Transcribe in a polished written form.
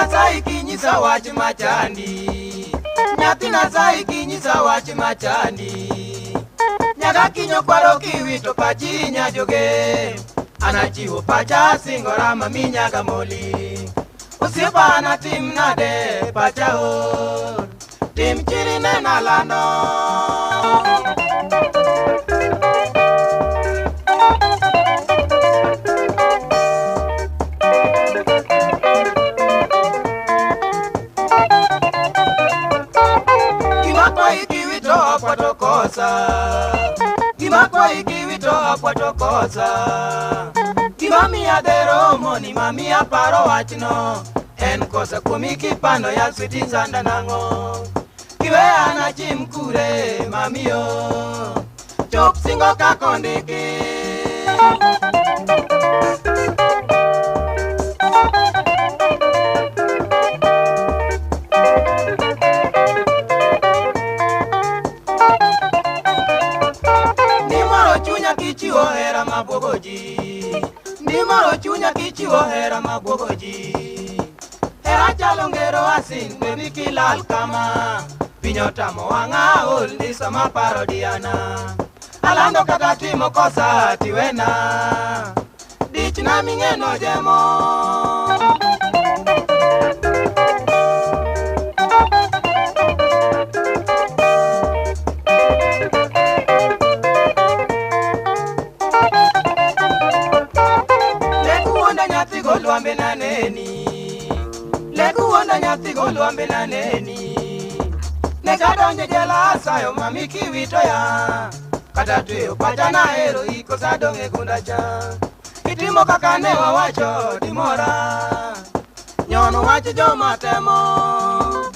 Nyasaye kinyisa wach machandi. Nyathi Nyasaye kinyisa wach machandi. Nyaga kinyo kwaro kiwito pachi nyajoge. Anachiwo pacha singora mami nyaga moli. Osiepa anatim nade pacha o. Tim chiri nena lando. Gima ikiwito akwa tokosa. Gima miya dhero moni mamiya paro wachno. En kosa kuomi kipando ya switi sanda nang'o. Kiweya nachim kure mamiyo. Chop singo kaka ondiki. Kichiwo hera mabwogo ji. Nimoro chunya kichiwo hera mabwogo ji. Hera chalo ngero asin baby kilal kama. Piny otamo wang'a ol ni sama paro diana. Alando kata timo kosa tiwena. Dich na ming'eno jemo. Golwambe naneni. Lekuwuonda nyathi golwambe naneni. Nekadonjo jela asayo mami kiwito ya. Kata tweyo pacha nahero iko sadong' e gunda cha. Itimo kaka ne wawacho dimora. Nyono wach joma temo.